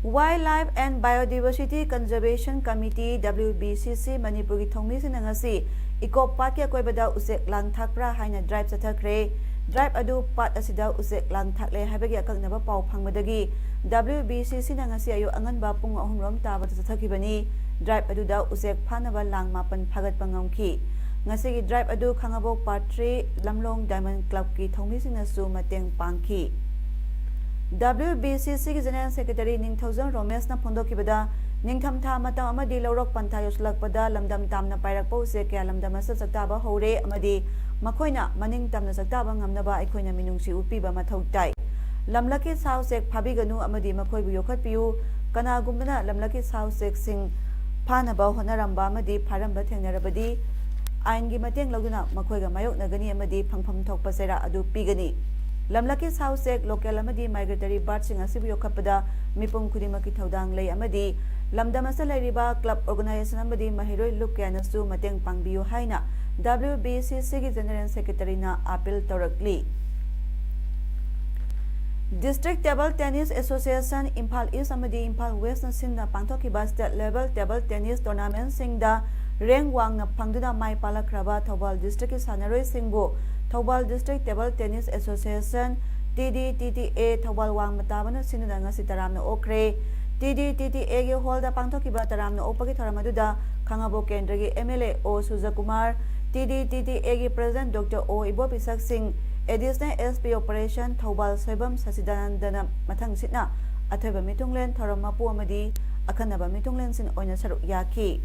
Wildlife and Biodiversity Conservation Committee, WBCC, ꯃꯅꯤꯄꯨꯔꯒꯤ ꯊꯧꯃꯤꯁꯤꯡꯅ ꯉꯁꯤ ꯏꯀꯣ ꯄꯥꯠꯀꯤ ꯑꯀꯣꯏꯕꯗ ꯎꯆꯦꯛ ꯂꯥꯡ ꯊꯥꯛꯄ꯭ꯔꯥ ꯍꯥꯏꯅ drive ꯆꯠꯊꯈ꯭ꯔꯦ꯫ Drive ꯑꯗꯨ ꯄꯥꯠ ꯑꯁꯤꯗ ꯎꯆꯦꯛ ꯂꯥꯡ ꯊꯥꯛꯂꯦ ꯍꯥꯏꯕꯒꯤ ꯑꯀꯛꯅꯕ ꯄꯥꯎ ꯐꯪꯕꯗꯒꯤ WBCCꯅ ꯉꯁꯤ ꯑꯌꯨꯛ ꯑꯉꯟꯕ ꯄꯨꯡ ꯑꯍꯨꯝ ꯔꯣꯝ ꯇꯥꯕꯗ ꯆꯠꯊꯈꯤꯕꯅꯤ꯫ Drive ꯑꯗꯨꯗ ꯎꯆꯦꯛ ꯐꯥꯅꯕ ꯂꯥꯡ ꯃꯥꯄꯟ ꯐꯥꯒꯠꯄ ꯉꯝꯈꯤ꯫ ꯉꯁꯤꯒꯤ drive ꯑꯗꯨ ꯈꯥꯉꯕꯣꯛ Part three ꯂꯝꯂꯣꯡ Diamond Clubꯀꯤ ꯊꯧꯃꯤꯁꯤꯡꯅꯁꯨ ꯃꯇꯦꯡ ꯄꯥꯡꯈꯤ꯫ WBCCꯒꯤ General Secretary ꯅꯤꯡꯊꯧꯖꯝ ꯔꯣꯃꯦꯁꯅ ꯐꯣꯡꯗꯣꯛꯈꯤꯕꯗ, ꯅꯤꯡꯊꯝꯊꯥ ꯃꯇꯝ ꯑꯃꯗꯤ ꯂꯧꯔꯣꯛ ꯄꯟꯊꯥ ꯌꯧꯁꯤꯜꯂꯛꯄꯗ ꯂꯝꯗꯝ ꯇꯥꯝꯅ ꯄꯥꯏꯔꯛꯄ ꯎꯆꯦꯛ ꯀꯌꯥ ꯂꯝꯗꯝ ꯑꯁꯤꯗ ꯆꯥꯛꯇꯥꯕ ꯍꯧꯔꯦ ꯑꯃꯗꯤ ꯃꯈꯣꯏꯅ ꯃꯅꯤꯡ ꯇꯝꯅ ꯆꯥꯛꯇꯥꯕ ꯉꯝꯅꯕ ꯑꯩꯈꯣꯏꯅ ꯃꯤꯅꯨꯡꯁꯤ ꯎꯠꯄꯤꯕ ꯃꯊꯧ ꯇꯥꯏ꯫ ꯂꯝꯂꯛꯀꯤ ꯁꯥ ꯎꯆꯦꯛ ꯐꯥꯕꯤꯒꯅꯨ ꯑꯃꯗꯤ ꯃꯈꯣꯏꯕꯨ ꯌꯣꯛꯈꯠꯄꯤꯌꯨ꯫ ꯀꯅꯥꯒꯨꯝꯕꯅ ꯂꯝꯂꯛꯀꯤ ꯁꯥ ꯎꯆꯦꯛꯁꯤꯡ ꯐꯥꯅꯕ ꯍꯣꯠꯅꯔꯝꯕ ꯑꯃꯗꯤ ꯐꯥꯔꯝꯕ ꯊꯦꯡꯅꯔꯕꯗꯤ ꯑꯥꯏꯟꯒꯤ ꯃꯇꯦꯡ ꯂꯧꯗꯨꯅ ꯃꯈꯣꯏꯒ ꯃꯥꯌꯣꯛꯅꯒꯅꯤ ꯑꯃꯗꯤ ꯐꯪꯐꯝ ꯊꯣꯛꯄ ꯆꯩꯔꯥꯛ ꯑꯗꯨ ꯄꯤꯒꯅꯤ꯫ ꯂꯝꯂꯛꯀꯤ ꯁꯥ ꯎꯆꯦꯛ, ꯂꯣꯀꯦꯜ ꯑꯃꯗꯤ ꯃꯥꯏꯒ꯭ꯔꯦꯇꯔꯤ ꯕꯥꯔꯗꯁꯤꯡ ꯑꯁꯤꯕꯨ ꯌꯣꯛꯈꯠꯄꯗ ꯃꯤꯄꯨꯝ ꯈꯨꯗꯤꯡꯃꯛꯀꯤ ꯊꯧꯗꯥꯡ ꯂꯩ ꯑꯃꯗꯤ ꯂꯝꯗꯝ ꯑꯁꯤꯗ ꯂꯩꯔꯤꯕ ꯀ꯭ꯂꯕ, ꯑꯣꯔꯒꯅꯥꯏꯖꯦꯁꯟ ꯑꯃꯗꯤ ꯃꯍꯩꯔꯣꯏ ꯂꯨꯞ ꯀꯌꯥꯅꯁꯨ ꯃꯇꯦꯡ ꯄꯥꯡꯕꯤꯌꯨ ꯍꯥꯏꯅ W B C Cꯒꯤ ꯖꯦꯅꯔꯦꯜ ꯁꯦꯀ꯭ꯔꯦꯇꯔꯤꯅ ꯑꯥꯄꯤꯜ ꯇꯧꯔꯛꯂꯤ꯫ District Table Tennis Association, Imphal east ꯑꯃꯗꯤ ꯏꯝꯐꯥꯜ ꯋꯦꯁꯅ ꯁꯤꯟꯅ ꯄꯥꯡꯊꯣꯛꯈꯤꯕ state level table tennis tournamentꯁꯤꯡꯗ ꯔꯦꯡ ꯋꯥꯡꯅ ꯐꯪꯗꯨꯅ ꯃꯥꯏ ꯄꯥꯛꯂꯛꯈ꯭ꯔꯕ Thoubal districtꯀꯤ ꯁꯥꯟꯅꯔꯣꯏꯁꯤꯡꯕꯨ Thoubal District Table Tennis Association, T D T T A, Thoubal ꯋꯥꯡꯃ ꯇꯥꯕꯅ ꯁꯤꯟꯗꯨꯅ ꯉꯁꯤ ꯇꯔꯥꯝꯅ ꯑꯣꯛꯈ꯭ꯔꯦ꯫ T D T T Aꯒꯤ ꯍꯣꯜꯗ ꯄꯥꯡꯊꯣꯛꯈꯤꯕ ꯇꯔꯥꯝꯅ ꯑꯣꯛꯄꯒꯤ ꯊꯧꯔꯝ ꯑꯗꯨꯗ ꯈꯥꯉꯕꯣꯛ ꯀꯦꯟꯗ꯭ꯔꯒꯤ M L A O ꯁꯨꯖꯀꯨꯃꯥꯔ, T D T T Aꯒꯤ President Doctor O ꯏꯕꯣꯄꯤꯁꯛ ꯁꯤꯡ, Additional S P Operation Thoubal Soibam ꯁꯆꯤꯗꯥꯅꯟꯗꯅ ꯃꯊꯪꯁꯤꯠꯅ ꯑꯊꯣꯏꯕ ꯃꯤꯊꯨꯡꯂꯦꯟ, ꯊꯧꯔꯝ ꯃꯄꯨ ꯑꯃꯗꯤ ꯑꯈꯟꯅꯕ ꯃꯤꯊꯨꯡꯂꯦꯟꯁꯤꯡ ꯑꯣꯏꯅ ꯁꯔꯨꯛ ꯌꯥꯈꯤ꯫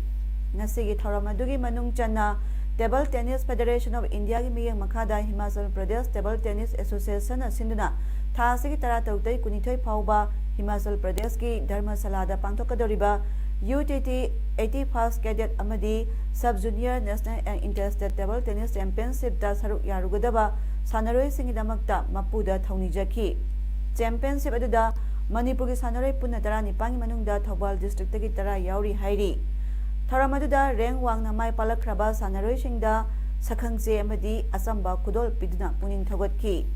ꯉꯁꯤꯒꯤ ꯊꯧꯔꯝ ꯑꯗꯨꯒꯤ ꯃꯅꯨꯡ ꯆꯟꯅ Table Tennis Federation of Indiaꯒꯤ ꯃꯤꯠꯌꯦꯡ ꯃꯈꯥꯗ ꯍꯤꯃꯥꯆꯜ ꯄ꯭ꯔꯗꯦꯁ Table Tennis Associationꯅ ꯁꯤꯟꯗꯨꯅ ꯊꯥ ꯑꯁꯤꯒꯤ ꯇꯔꯥꯇꯔꯨꯛꯇꯒꯤ ꯀꯨꯟꯅꯤꯊꯣꯏ ꯐꯥꯎꯕ ꯍꯤꯃꯥꯆꯜ ꯄ꯭ꯔꯗꯦꯁꯀꯤ ꯙꯔꯃꯁꯥꯂꯥꯗ ꯄꯥꯡꯊꯣꯛꯀꯗꯧꯔꯤꯕ U T T eighty-first Cadet ꯑꯃꯗꯤ Sub Junior National and Interstate Table Tennis Championshipꯇ ꯁꯔꯨꯛ ꯌꯥꯔꯨꯒꯗꯕ ꯁꯥꯟꯅꯔꯣꯏꯁꯤꯡꯒꯤꯗꯃꯛꯇ ꯃꯄꯨꯗ ꯊꯧꯅꯤꯖꯈꯤ꯫ Championship ꯑꯗꯨꯗ ꯃꯅꯤꯄꯨꯔꯒꯤ ꯁꯥꯟꯅꯔꯣꯏ ꯄꯨꯟꯅ ꯇꯔꯥꯅꯤꯄꯥꯟꯒꯤ ꯃꯅꯨꯡꯗ ꯊꯧꯕꯥꯜ districtꯇꯒꯤ ꯇꯔꯥ ꯌꯥꯎꯔꯤ ꯍꯥꯏꯔꯤ꯫ ꯊꯧꯔꯝ ꯑꯗꯨꯗ ꯔꯦꯡ ꯋꯥꯡꯅ ꯃꯥꯏ ꯄꯥꯛꯂꯛꯈ꯭ꯔꯕ ꯁꯥꯟꯅꯔꯣꯏꯁꯤꯡꯗ ꯁꯛꯈꯪꯆꯦ ꯑꯃꯗꯤ ꯑꯆꯝꯕ ꯈꯨꯗꯣꯜ ꯄꯤꯗꯨꯅ ꯄꯨꯛꯅꯤꯡ ꯊꯧꯒꯠꯈꯤ꯫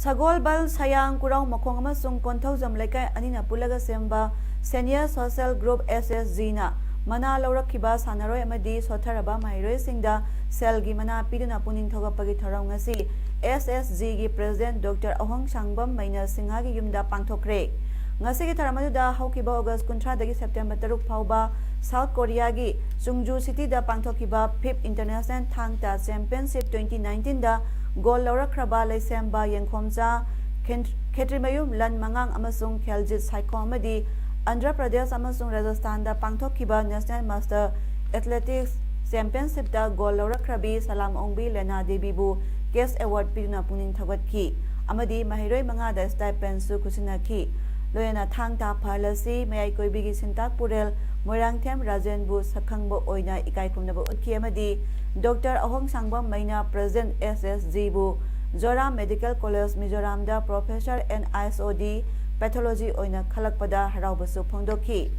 ꯁꯒꯣꯜꯕꯜ, ꯁꯌꯥꯡ, ꯀꯨꯔꯥꯎ ꯃꯈꯣꯡ ꯑꯃꯁꯨꯡ ꯀꯣꯟꯊꯧꯖꯝ ꯂꯩꯀꯥꯏ ꯑꯅꯤꯅ ꯄꯨꯜꯂꯒ ꯁꯦꯝꯕ Senior Social Group S S Gꯅ ꯃꯅꯥ ꯂꯧꯔꯛꯈꯤꯕ ꯁꯥꯟꯅꯔꯣꯏ ꯑꯃꯗꯤ ꯁꯣꯠꯊꯔꯕ ꯃꯍꯩꯔꯣꯏꯁꯤꯡꯗ ꯁꯦꯜꯒꯤ ꯃꯅꯥ ꯄꯤꯗꯨꯅ ꯄꯨꯛꯅꯤꯡ ꯊꯧꯒꯠꯄꯒꯤ ꯊꯧꯔꯝ ꯉꯁꯤ S S Gꯒꯤ President Doctor ꯑꯍꯣꯡꯁꯥꯡꯕꯝ ꯃꯩꯅ ꯁꯤꯡꯍꯒꯤ ꯌꯨꯝꯗ ꯄꯥꯡꯊꯣꯛꯈ꯭ꯔꯦ꯫ ꯉꯁꯤꯒꯤ ꯊꯧꯔꯝ ꯑꯗꯨꯗ ꯍꯧꯈꯤꯕ ꯑꯣꯒꯁ ꯀꯨꯟꯊ꯭ꯔꯥꯗꯒꯤ ꯁꯦꯞꯇꯦꯝꯕꯔ ꯇꯔꯨꯛ ꯐꯥꯎꯕ South Koreaꯒꯤ ꯆꯨꯡꯖꯨ cityꯗ ꯄꯥꯡꯊꯣꯛꯈꯤꯕ fifth International ꯊꯥꯡ ꯇꯥ Championship twenty nineteenꯗ ꯒꯣꯜ ꯂꯧꯔꯛꯈ꯭ꯔꯕ ꯂꯩꯁꯦꯝꯕ ꯌꯦꯡꯈꯣꯝꯆꯥ, ꯈꯦꯟ-, ꯈꯦꯇ꯭ꯔꯤꯃꯌꯨꯝ ꯂꯟ ꯃꯉꯥꯡ ꯑꯃꯁꯨꯡ ꯈꯦꯜꯖꯤꯠ ꯁꯥꯏꯈꯣꯝ ꯑꯃꯗꯤ ꯑꯟꯙ꯭ꯔ ꯄ꯭ꯔꯗꯦꯁ ꯑꯃꯁꯨꯡ ꯔꯥꯖꯁꯊꯥꯟꯗ ꯄꯥꯡꯊꯣꯛꯈꯤꯕ National Master Athletics Championshipꯇ ꯒꯣꯜ ꯂꯧꯔꯛꯈ꯭ꯔꯕꯤ ꯁꯂꯥꯝ ꯑꯣꯡꯕꯤ ꯂꯦꯅꯥ ꯗꯦꯕꯤꯕꯨ cash award ꯄꯤꯗꯨꯅ ꯄꯨꯛꯅꯤꯡ ꯊꯧꯒꯠꯈꯤ ꯑꯃꯗꯤ ꯃꯍꯩꯔꯣꯏ ꯃꯉꯥꯗ stipendꯁꯨ ꯈꯨꯠꯁꯤꯟꯅꯈꯤ꯫ ꯂꯣꯏꯅꯅ ꯊꯥꯡ ꯇꯥ ꯐꯍꯜꯂꯁꯤ꯫ ꯃꯌꯥꯏ ꯀꯣꯏꯕꯤꯒꯤ ꯁꯤꯟꯇꯥꯛ ꯄꯨꯔꯦꯜ ꯃꯣꯏꯔꯥꯡꯊꯦꯝ ꯔꯥꯖꯦꯟꯕꯨ ꯁꯛꯈꯪꯕ ꯑꯣꯏꯅ ꯏꯀꯥꯏ ꯈꯨꯝꯅꯕ ꯎꯠꯈꯤ ꯑꯃꯗꯤ ꯗꯣꯛꯇꯔ ꯑꯍꯣꯡꯁꯥꯡꯕꯝ ꯃꯩꯅ, ꯄ꯭ꯔꯦꯁꯤꯗꯦꯟꯠ ꯑꯦꯁ ꯑꯦꯁ ꯖꯤꯕꯨ ꯖꯣꯔꯥꯝ ꯃꯦꯗꯤꯀꯦꯜ ꯀꯣꯂꯦꯖ ꯃꯤꯖꯣꯔꯥꯝꯗ ꯄ꯭ꯔꯣꯐꯦꯁꯔ ꯑꯦꯟ ꯑꯥꯏ ꯑꯦꯁ ꯑꯣ ꯗꯤ ꯄꯦꯊꯣꯂꯣꯖꯤ ꯑꯣꯏꯅ ꯈꯜꯂꯛꯄꯗ ꯍꯔꯥꯎꯕꯁꯨ ꯐꯣꯡꯗꯣꯛꯈꯤ꯫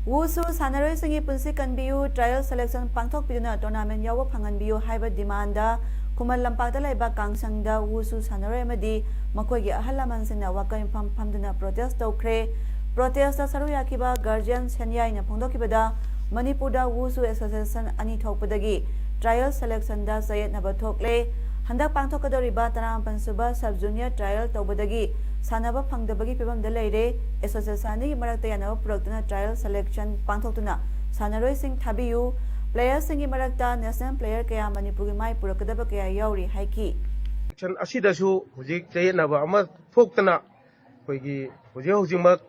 ꯋꯨꯁꯨ ꯁꯥꯟꯅꯔꯣꯏꯁꯤꯡꯒꯤ ꯄꯨꯟꯁꯤ ꯀꯟꯕꯤꯌꯨ, trial selection ꯄꯥꯡꯊꯣꯛꯄꯤꯗꯨꯅ tournament ꯌꯥꯎꯕ ꯐꯪꯍꯟꯕꯤꯌꯨ ꯍꯥꯏꯕ demand ꯈꯨꯃꯟ ꯂꯝꯄꯥꯛꯇ ꯂꯩꯕ ꯀꯥꯡꯁꯪꯗ ꯋꯨꯁꯨ ꯁꯥꯟꯅꯔꯣꯏ ꯑꯃꯗꯤ ꯃꯈꯣꯏꯒꯤ ꯑꯍꯜ ꯂꯃꯟꯁꯤꯡꯅ ꯋꯥꯀꯩ ꯃꯐꯝ ꯐꯝꯗꯨꯅ protest ꯇꯧꯈ꯭ꯔꯦ꯫ Protest ꯇ ꯁꯔꯨꯛ ꯌꯥꯈꯤꯕ guardian ꯁꯦꯟꯌꯥꯏꯅ ꯐꯣꯡꯗꯣꯛꯈꯤꯕꯗ, ꯃꯅꯤꯄꯨꯔꯗ ꯋꯨꯁꯨ association ꯑꯅꯤ ꯊꯣꯛꯄꯗꯒꯤ trial selection ꯗ ꯆꯌꯦꯠꯅꯕ ꯊꯣꯛꯂꯦ꯫ ꯍꯟꯗꯛ ꯄꯥꯡꯊꯣꯛꯀꯗꯧꯔꯤꯕ ꯇꯔꯥꯃꯥꯄꯟ ꯁꯨꯕ sub junior trial ꯇꯧꯕꯗꯒꯤ ꯁꯥꯟꯅꯕ ꯐꯪꯗꯕꯒꯤ ꯐꯤꯕꯝꯗ ꯂꯩꯔꯦ꯫ Association ꯑꯅꯤꯒꯤ ꯃꯔꯛꯇ ꯌꯥꯅꯕ ꯄꯨꯔꯛꯇꯨꯅ trial selection ꯄꯥꯡꯊꯣꯛꯇꯨꯅ ꯁꯥꯟꯅꯔꯣꯏꯁꯤꯡ ꯊꯥꯕꯤꯌꯨ꯫ Player ꯁꯤꯡꯒꯤ ꯃꯔꯛꯇ national player ꯀꯌꯥ ꯃꯅꯤꯄꯨꯔꯒꯤ ꯃꯥꯏ ꯄꯨꯔꯛꯀꯗꯕ ꯀꯌꯥ ꯌꯥꯎꯔꯤ ꯍꯥꯏꯈꯤ꯫ Election ꯑꯁꯤꯗꯁꯨ ꯍꯧꯖꯤꯛ ꯆꯌꯦꯠꯅꯕ ꯑꯃ ꯊꯣꯛꯇꯅ ꯑꯩꯈꯣꯏꯒꯤ ꯍꯧꯖꯤꯛ ꯍꯧꯖꯤꯛꯃꯛ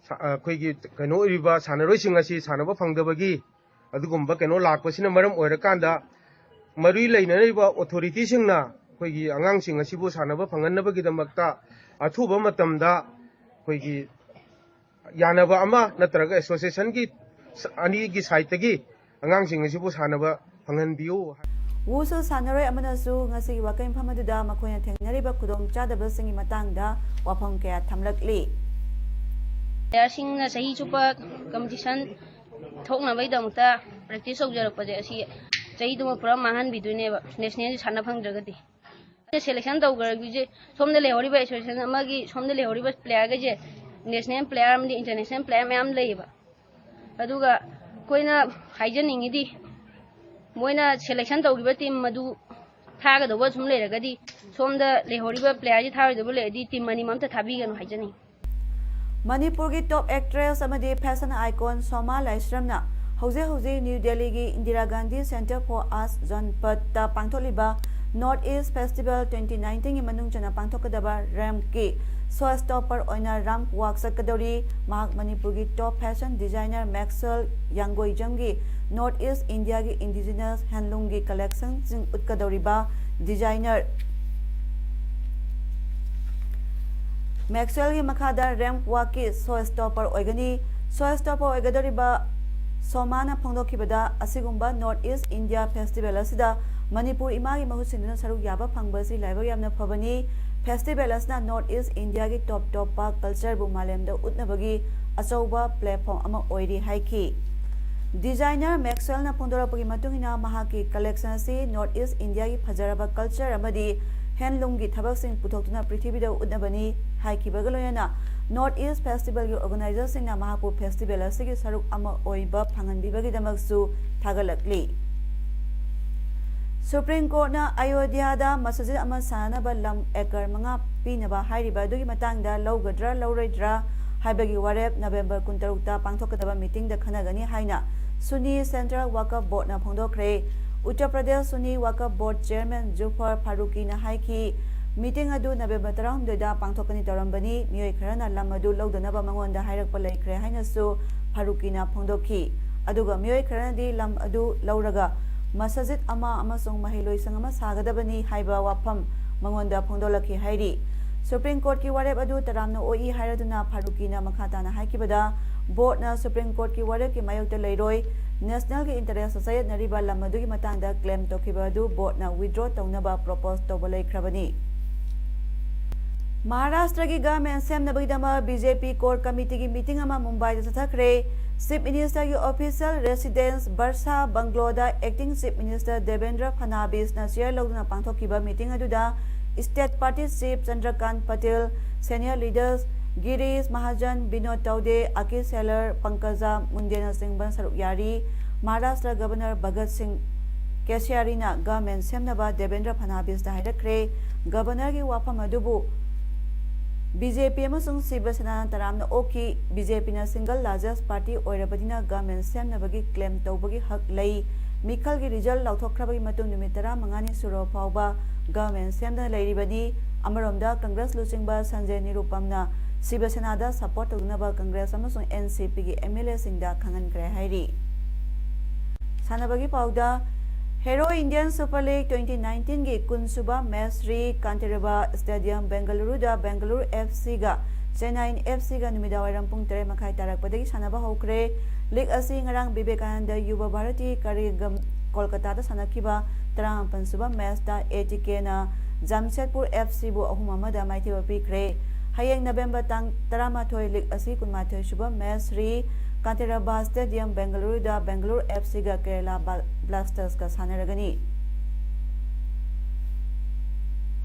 ꯁꯥ-, ꯑꯩꯈꯣꯏꯒꯤ ꯀꯩꯅꯣ ꯑꯣꯏꯔꯤꯕ ꯁꯥꯟꯅꯔꯣꯏꯁꯤꯡ ꯑꯁꯤ ꯁꯥꯟꯅꯕ ꯐꯪꯗꯕꯒꯤ ꯑꯗꯨꯒꯨꯝꯕ ꯀꯩꯅꯣ ꯂꯥꯛꯄꯁꯤꯅ ꯃꯔꯝ ꯑꯣꯏꯔꯀꯥꯟꯗ, ꯃꯔꯤ ꯂꯩꯅꯔꯤꯕ authority ꯁꯤꯡꯅ ꯑꯩꯈꯣꯏꯒꯤ ꯑꯉꯥꯡꯁꯤꯡ ꯑꯁꯤꯕꯨ ꯁꯥꯟꯅꯕ ꯐꯪꯍꯟꯅꯕꯒꯤꯗꯃꯛꯇ ꯑꯊꯨꯕ ꯃꯇꯝꯗ ꯑꯩꯈꯣꯏꯒꯤ ꯌꯥꯅꯕ ꯑꯃ ꯅꯠꯇ꯭ꯔꯒ association ꯒꯤ ꯑꯅꯤꯒꯤ side ꯇꯒꯤ ꯑꯉꯥꯡꯁꯤꯡ ꯑꯁꯤꯕꯨ ꯁꯥꯟꯅꯕ ꯐꯪꯍꯟꯕꯤꯌꯨ꯫ ꯋꯨꯁꯨ ꯁꯥꯟꯅꯔꯣꯏ ꯑꯃꯅꯁꯨ ꯉꯁꯤꯒꯤ ꯋꯥꯀꯩ ꯃꯐꯝ ꯑꯗꯨꯗ ꯃꯈꯣꯏꯅ ꯊꯦꯡꯅꯔꯤꯕ ꯈꯨꯗꯣꯡꯆꯥꯗꯕꯁꯤꯡꯒꯤ ꯃꯇꯥꯡꯗ ꯋꯥꯐꯝ ꯀꯌꯥ ꯊꯝꯂꯛꯂꯤ꯫ Player ꯁꯤꯡꯅ ꯆꯍꯤ ꯆꯨꯞꯄ competition ꯊꯣꯛꯅꯕꯒꯤꯗꯃꯛꯇ practice ꯇꯧꯖꯔꯛꯄꯁꯦ, ꯑꯁꯤ ꯆꯍꯤꯗꯨꯃ ꯄꯨꯔꯥ ꯃꯥꯡꯍꯟꯕꯤꯗꯣꯏꯅꯦꯕ, national ꯁꯥꯟꯅ ꯐꯪꯗ꯭ꯔꯒꯗꯤ꯫ Selection ꯇꯧꯈ꯭ꯔꯕꯤꯁꯦ, ꯁꯣꯝꯗ ꯂꯩꯍꯧꯔꯤꯕ association ꯑꯃꯒꯤ ꯁꯣꯝꯗ ꯂꯩꯍꯧꯔꯤꯕ player ꯈꯩꯁꯦ national player ꯑꯃꯗꯤ international player ꯃꯌꯥꯝ ꯂꯩꯌꯦꯕ꯫ ꯑꯗꯨꯒ ꯑꯩꯈꯣꯏꯅ ꯍꯥꯏꯖꯅꯤꯡꯉꯤꯗꯤ, ꯃꯣꯏꯅ selection ꯇꯧꯈꯤꯕ team ꯑꯗꯨ ꯊꯥꯒꯗꯧꯕ ꯁꯨꯝ ꯂꯩꯔꯒꯗꯤ, ꯁꯣꯝꯗ ꯂꯩꯍꯧꯔꯤꯕ player ꯁꯤ ꯊꯥꯔꯣꯏꯗꯧꯕ ꯂꯩꯔꯗꯤ, team ꯑꯅꯤꯃꯛ ꯑꯝꯇ ꯊꯥꯕꯤꯒꯅꯨ ꯍꯥꯏꯖꯅꯤꯡꯉꯤ꯫ ꯃꯅꯤꯄꯨꯔꯒꯤ top actress ꯑꯃꯗꯤ fashion icon ꯁꯣꯃꯥ ꯂꯥꯏꯁ꯭ꯔꯝꯅ ꯍꯧꯖꯤꯛ ꯍꯧꯖꯤꯛ ꯅ꯭ꯌꯨ ꯗꯦꯜꯂꯤꯒꯤ Indira Gandhi Centre for Arts ꯖꯣꯟꯄꯠꯇ ꯄꯥꯡꯊꯣꯛꯂꯤꯕ North East Festival twenty nineteen ꯒꯤ ꯃꯅꯨꯡ ꯆꯟꯅ ꯄꯥꯡꯊꯣꯛꯀꯗꯕ ꯔꯦꯝꯞꯀꯤ show stopper ꯑꯣꯏꯅ ramp walk ꯆꯠꯀꯗꯧꯔꯤ꯫ ꯃꯍꯥꯛ ꯃꯅꯤꯄꯨꯔꯒꯤ top fashion designer Maxwell ꯌꯥꯡꯒꯣꯏꯖꯝꯒꯤ North East India ꯒꯤ indigenous handloom ꯒꯤ collection ꯁꯤꯡ ꯎꯠꯀꯗꯧꯔꯤꯕ designer ꯃꯦꯛꯁꯋꯦꯜꯒꯤ ꯃꯈꯥꯗ ꯔꯦꯝꯞ ꯋꯥꯛꯀꯤ ꯁꯣ ꯁ꯭ꯇꯣꯄꯔ ꯑꯣꯏꯒꯅꯤ꯫ ꯁꯣ ꯁ꯭ꯇꯣꯄꯔ ꯑꯣꯏꯒꯗꯧꯔꯤꯕ ꯁꯣꯃꯥꯅ ꯐꯣꯡꯗꯣꯛꯈꯤꯕꯗ, ꯑꯁꯤꯒꯨꯝꯕ ꯅꯣꯔꯠ ꯏꯁ ꯏꯟꯗꯤꯌꯥ ꯐꯦꯁꯇꯤꯚꯦꯜ ꯑꯁꯤꯗ ꯃꯅꯤꯄꯨꯔ ꯏꯃꯥꯒꯤ ꯃꯍꯨꯠ ꯁꯤꯟꯗꯨꯅ ꯁꯔꯨꯛ ꯌꯥꯕ ꯐꯪꯕ ꯑꯁꯤ ꯂꯥꯏꯕꯛ ꯌꯥꯝꯅ ꯐꯕꯅꯤ꯫ ꯐꯦꯁꯇꯤꯚꯦꯜ ꯑꯁꯤꯅ ꯅꯣꯔꯠ ꯏꯁ ꯏꯟꯗꯤꯌꯥꯒꯤ ꯇꯣꯞ ꯇꯣꯞꯄ ꯀꯜꯆꯔꯕꯨ ꯃꯥꯂꯦꯝꯗ ꯎꯠꯅꯕꯒꯤ ꯑꯆꯧꯕ ꯄ꯭ꯂꯦꯠꯐꯣꯝ ꯑꯃ ꯑꯣꯏꯔꯤ ꯍꯥꯏꯈꯤ꯫ ꯗꯤꯖꯥꯏꯅꯔ ꯃꯦꯛꯁꯋꯦꯜꯅ ꯐꯣꯡꯗꯣꯔꯛꯄꯒꯤ ꯃꯇꯨꯡ ꯏꯟꯅ, ꯃꯍꯥꯛꯀꯤ ꯀꯂꯦꯛꯁꯟ ꯑꯁꯤ ꯅꯣꯔꯠ ꯏꯁ ꯏꯟꯗꯤꯌꯥꯒꯤ ꯐꯖꯔꯕ ꯀꯜꯆꯔ ꯑꯃꯗꯤ ꯍꯦꯟꯂꯨꯝꯒꯤ ꯊꯕꯛꯁꯤꯡ ꯄꯨꯊꯣꯛꯇꯨꯅ ꯄ꯭ꯔꯤꯊꯤꯕꯤꯗ ꯎꯠꯅꯕꯅꯤ ꯍꯥꯏꯈꯤꯕꯒ ꯂꯣꯏꯅꯅ, ꯅꯣꯔꯠ ꯏꯁ ꯐꯦꯁꯇꯤꯚꯦꯜꯒꯤ ꯑꯣꯔꯒꯅꯥꯏꯖꯔꯁꯤꯡꯅ ꯃꯍꯥꯛꯄꯨ ꯐꯦꯁꯇꯤꯚꯦꯜ ꯑꯁꯤꯒꯤ ꯁꯔꯨꯛ ꯑꯃ ꯑꯣꯏꯕ ꯐꯪꯍꯟꯕꯤꯕꯒꯤꯗꯃꯛꯁꯨ ꯊꯥꯒꯠꯂꯛꯂꯤ꯫ ꯁꯨꯄ꯭ꯔꯤꯝ ꯀꯣꯔꯠꯅ ꯑꯌꯣꯙ꯭ꯌꯥꯗ ꯃꯁꯖꯤꯗ ꯑꯃ ꯁꯥꯅꯅꯕ ꯂꯝ ꯑꯦꯀꯔ ꯃꯉꯥ ꯄꯤꯅꯕ ꯍꯥꯏꯔꯤꯕ ꯑꯗꯨꯒꯤ ꯃꯇꯥꯡꯗ ꯂꯧꯒꯗ꯭ꯔꯥ ꯂꯧꯔꯣꯏꯗ꯭ꯔꯥ ꯍꯥꯏꯕꯒꯤ ꯋꯥꯔꯦꯞ ꯅꯕꯦꯝꯕꯔ ꯀꯨꯟꯇꯔꯨꯛꯇ ꯄꯥꯡꯊꯣꯛꯀꯗꯕ ꯃꯤꯇꯤꯡꯗ ꯈꯟꯅꯒꯅꯤ ꯍꯥꯏꯅ ꯁꯨꯅꯤ ꯁꯦꯟꯇ꯭ꯔꯦꯜ ꯋꯥꯀꯐ ꯕꯣꯔꯗꯅ ꯐꯣꯡꯗꯣꯛꯈ꯭ꯔꯦ꯫ ꯎꯠꯇꯔ ꯄ꯭ꯔꯗꯦꯁ ꯁꯨꯅꯤ ꯋꯥꯀꯐ ꯕꯣꯔꯗ ꯆꯦꯌꯔꯃꯦꯟ ꯖꯨꯐꯔ ꯐꯥꯔꯨꯀꯤꯅ ꯍꯥꯏꯈꯤ, ꯃꯤꯇꯤꯡ ꯑꯗꯨ ꯅꯕꯦꯝꯕꯔ ꯇꯔꯥꯍꯨꯝꯗꯣꯏꯗ ꯄꯥꯡꯊꯣꯛꯀꯅꯤ ꯇꯧꯔꯝꯕꯅꯤ꯫ ꯃꯤꯑꯣꯏ ꯈꯔꯅ ꯂꯝ ꯑꯗꯨ ꯂꯧꯗꯅꯕ ꯃꯉꯣꯟꯗ ꯍꯥꯏꯔꯛꯄ ꯂꯩꯈ꯭ꯔꯦ ꯍꯥꯏꯅꯁꯨ ꯐꯥꯔꯨꯀꯤꯅ ꯐꯣꯡꯗꯣꯛꯈꯤ꯫ ꯑꯗꯨꯒ ꯃꯤꯑꯣꯏ ꯈꯔꯅꯗꯤ ꯂꯝ ꯑꯗꯨ ꯂꯧꯔꯒ ꯃꯁꯖꯤꯗ ꯑꯃ ꯑꯃꯁꯨꯡ ꯃꯍꯩꯂꯣꯏꯁꯪ ꯑꯃ ꯁꯥꯒꯗꯕꯅꯤ ꯍꯥꯏꯕ ꯋꯥꯐꯝ ꯃꯉꯣꯟꯗ ꯐꯣꯡꯗꯣꯛꯂꯛꯈꯤ ꯍꯥꯏꯔꯤ꯫ ꯁꯨꯄ꯭ꯔꯤꯝ ꯀꯣꯔꯠꯀꯤ ꯋꯥꯔꯦꯞ ꯑꯗꯨ ꯇꯔꯥꯝꯅ ꯑꯣꯛꯏ ꯍꯥꯏꯔꯗꯨꯅ ꯐꯥꯔꯨꯀꯤꯅ ꯃꯈꯥ ꯇꯥꯅ ꯍꯥꯏꯈꯤꯕꯗ, ꯕꯣꯔꯗꯅ ꯁꯨꯄ꯭ꯔꯤꯝ ꯀꯣꯔꯠꯀꯤ ꯋꯥꯔꯦꯞꯀꯤ ꯃꯥꯌꯣꯛꯇ ꯂꯩꯔꯣꯏ, ꯅꯦꯁꯅꯦꯜꯒꯤ ꯏꯟꯇꯔꯦꯁꯇ ꯆꯌꯦꯠꯅꯔꯤꯕ ꯂꯝ ꯑꯗꯨꯒꯤ ꯃꯇꯥꯡꯗ ꯀ꯭ꯂꯦꯝ ꯇꯧꯈꯤꯕ ꯑꯗꯨ ꯕꯣꯔꯗꯅ ꯋꯤꯗ꯭ꯔꯣ ꯇꯧꯅꯕ ꯄ꯭ꯔꯣꯄꯣꯖ ꯇꯧꯕ ꯂꯩꯈ꯭ꯔꯕꯅꯤ꯫ ꯃꯍꯥꯔꯥꯁꯇ꯭ꯔꯒꯤ ꯒꯚꯔꯟꯃꯦꯟ ꯁꯦꯝꯅꯕꯒꯤꯗꯃꯛ ꯕꯤ ꯖꯦ ꯄꯤ ꯀꯣꯔ ꯀꯃꯤꯇꯤꯒꯤ ꯃꯤꯇꯤꯡ ꯑꯃ ꯃꯨꯝꯕꯥꯏꯗ ꯆꯠꯊꯈ꯭ꯔꯦ꯫ ꯆꯤꯐ ꯃꯤꯅꯤꯁꯇꯔꯒꯤ ꯑꯣꯐꯤꯁꯤꯌꯦꯜ ꯔꯦꯁꯤꯗꯦꯟꯁ ꯕꯔꯁꯥ ꯕꯪꯒ꯭ꯂꯣꯗ ꯑꯦꯛꯇꯤꯡ ꯆꯤꯐ ꯃꯤꯅꯤꯁꯇꯔ ꯗꯦꯕꯦꯟꯗ꯭ꯔ ꯐꯅꯥꯕꯤꯁꯅ ꯆꯤꯌꯔ ꯂꯧꯗꯨꯅ ꯄꯥꯡꯊꯣꯛꯈꯤꯕ ꯃꯤꯇꯤꯡ ꯑꯗꯨꯗ state party chief Chandrakant Patel, senior leaders Girish Mahajan, Vinod Tawde, Ashish ꯁꯦꯂꯔ, Pankaj ꯃꯨꯟꯗꯦꯅꯆꯤꯡꯕꯅ ꯁꯔꯨꯛ ꯌꯥꯔꯤ꯫ ꯃꯍꯥꯔꯥꯁꯇ꯭ꯔ ꯒꯚꯔꯅꯔ ꯚꯒꯠ ꯁꯤꯡ ꯀꯦꯁꯤꯌꯥꯔꯤꯅ ꯒꯚꯔꯟꯃꯦꯟ ꯁꯦꯝꯅꯕ ꯗꯦꯕꯦꯟꯗ꯭ꯔ ꯐꯅꯥꯕꯤꯁꯇ ꯍꯥꯏꯔꯛꯈ꯭ꯔꯦ꯫ ꯒꯚꯔꯅꯔꯒꯤ ꯋꯥꯐꯝ ꯑꯗꯨꯕꯨ ꯕꯤ ꯖꯦ ꯄꯤ ꯑꯃꯁꯨꯡ ꯁꯤꯕ ꯁꯦꯅꯥꯅ ꯇꯔꯥꯝꯅ ꯑꯣꯛꯈꯤ꯫ ꯕꯤ ꯖꯦ ꯄꯤꯅ ꯁꯤꯡꯒꯜ ꯂꯥꯔꯖꯦꯁ ꯄꯥꯔꯇꯤ ꯑꯣꯏꯔꯕꯅꯤꯅ ꯒꯚꯔꯟꯃꯦꯟ ꯁꯦꯝꯅꯕꯒꯤ ꯀ꯭ꯂꯦꯝ ꯇꯧꯕꯒꯤ ꯍꯛ ꯂꯩ꯫ ꯃꯤꯈꯜꯒꯤ ꯔꯤꯖꯜ ꯂꯥꯎꯊꯣꯛꯈ꯭ꯔꯕꯒꯤ ꯃꯇꯨꯡ ꯅꯨꯃꯤꯠ ꯇꯔꯥꯃꯉꯥꯅꯤ ꯁꯨꯔꯕ ꯐꯥꯎꯕ ꯒꯚꯔꯟꯃꯦꯟ ꯁꯦꯝꯗꯅ ꯂꯩꯔꯤꯕꯅꯤ꯫ ꯑꯃꯔꯣꯝꯗ ꯀꯪꯒ꯭ꯔꯦꯁ ꯂꯨꯆꯤꯡꯕ ꯁꯟꯖꯦ ꯅꯤꯔꯨꯄꯝꯅ ꯁꯤꯕ ꯁꯦꯅꯥꯗ ꯁꯄꯣꯔꯠ ꯇꯧꯗꯅꯕ ꯀꯪꯒ꯭ꯔꯦꯁ ꯑꯃꯁꯨꯡ ꯑꯦꯟ ꯁꯤ ꯄꯤꯒꯤ ꯑꯦꯝ ꯑꯦꯜ ꯑꯦꯁꯤꯡꯗ ꯈꯪꯍꯟꯈ꯭ꯔꯦ ꯍꯥꯏꯔꯤ꯫ ꯁꯥꯟꯅꯕꯒꯤ ꯄꯥꯎꯗ, Hero Indian Super League twenty nineteen ꯒꯤ ꯀꯨꯟ ꯁꯨꯕ ꯃꯦꯆ ꯔꯤ ꯀꯥꯟꯇꯦꯔꯕ ꯁ꯭ꯇꯦꯗꯤꯌꯝ ꯕꯦꯡꯒꯂꯨꯔꯨꯗ ꯕꯦꯡꯒꯂꯨꯔꯨ ꯑꯦꯐ ꯁꯤꯒ ꯆꯦꯟꯅꯥꯏꯟ ꯑꯦꯐ ꯁꯤꯒ ꯅꯨꯃꯤꯗꯥꯡꯋꯥꯏꯔꯝ ꯄꯨꯡ ꯇꯔꯦꯠ ꯃꯈꯥꯏ ꯇꯥꯔꯛꯄꯗꯒꯤ ꯁꯥꯟꯅꯕ ꯍꯧꯈ꯭ꯔꯦ꯫ ꯂꯤꯒ ꯑꯁꯤ ꯉꯔꯥꯡ ꯕꯤꯕꯦꯀꯥꯅꯟꯗ ꯌꯨꯕ ꯚꯥꯔꯇꯤ ꯀꯔꯤꯒꯝ ꯀꯣꯜꯀꯇꯥꯗ ꯁꯥꯟꯅꯈꯤꯕ ꯇꯔꯥꯃꯥꯄꯟ ꯁꯨꯕ ꯃꯦꯆꯇ ꯑꯦ ꯇꯤ ꯀꯦꯅ ꯖꯥꯝꯁꯦꯗꯄꯨꯔ ꯑꯦꯐ ꯁꯤꯕꯨ ꯑꯍꯨꯝ ꯑꯃꯗ ꯃꯥꯏꯊꯤꯕ ꯄꯤꯈ꯭ꯔꯦ꯫ ꯍꯌꯦꯡ ꯅꯕꯦꯝꯕꯔ ꯇꯥꯡ ꯇꯔꯥꯃꯥꯊꯣꯏ, ꯂꯤꯒ ꯑꯁꯤ ꯀꯨꯟꯃꯥꯊꯣꯏ ꯁꯨꯕ ꯃꯦꯆ ꯔꯤ ꯀꯥꯟꯇꯦꯔꯕ ꯁ꯭ꯇꯦꯗꯤꯌꯝ ꯕꯦꯡꯒꯂꯨꯔꯨꯗ ꯕꯦꯡꯒꯂꯨꯔꯨ ꯑꯦꯐ ꯁꯤꯒ ꯀꯦꯔꯂꯥ ꯕ-, ꯕ꯭ꯂꯥꯁꯇꯔꯁꯀ ꯁꯥꯟꯅꯔꯒꯅꯤ꯫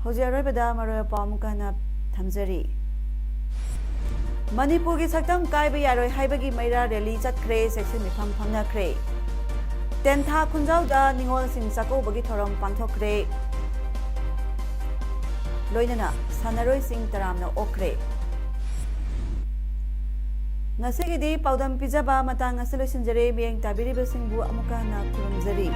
ꯍꯧꯖꯤꯛ ꯑꯔꯣꯏꯕꯗ ꯃꯔꯨꯑꯣꯏꯕ ꯄꯥꯎ ꯑꯃꯨꯛꯀ ꯍꯟꯅ ꯊꯝꯖꯔꯤ꯫ ꯃꯅꯤꯄꯨꯔꯒꯤ ꯁꯛꯇꯝ ꯀꯥꯏꯕ ꯌꯥꯔꯣꯏ ꯍꯥꯏꯕꯒꯤ ꯃꯩꯔꯥ ꯔꯦꯂꯤ ꯆꯠꯈ꯭ꯔꯦ, ꯆꯦꯛꯁꯤꯟ ꯃꯤꯐꯝ ꯐꯝꯅꯈ꯭ꯔꯦ꯫ ꯇꯦꯟꯊꯥ ꯈꯨꯟꯖꯥꯎꯗ ꯅꯤꯉꯣꯜꯁꯤꯡ ꯆꯥꯛꯀꯧꯕꯒꯤ ꯊꯧꯔꯝ ꯄꯥꯡꯊꯣꯛꯈ꯭ꯔꯦ꯫ ꯂꯣꯏꯅꯅ ꯁꯥꯟꯅꯔꯣꯏꯁꯤꯡ ꯇꯔꯥꯝꯅ ꯑꯣꯛꯈ꯭ꯔꯦ꯫ ꯉꯁꯤꯒꯤꯗꯤ ꯄꯥꯎꯗꯝ ꯄꯤꯖꯕ ꯃꯇꯥꯡ ꯑꯁꯤ ꯂꯣꯏꯁꯤꯟꯖꯔꯦ꯫ ꯃꯤꯠꯌꯦꯡ ꯇꯥꯕꯤꯔꯤꯕꯁꯤꯡꯕꯨ ꯑꯃꯨꯛꯀ ꯍꯟꯅ ꯈꯨꯔꯨꯝꯖꯔꯤ꯫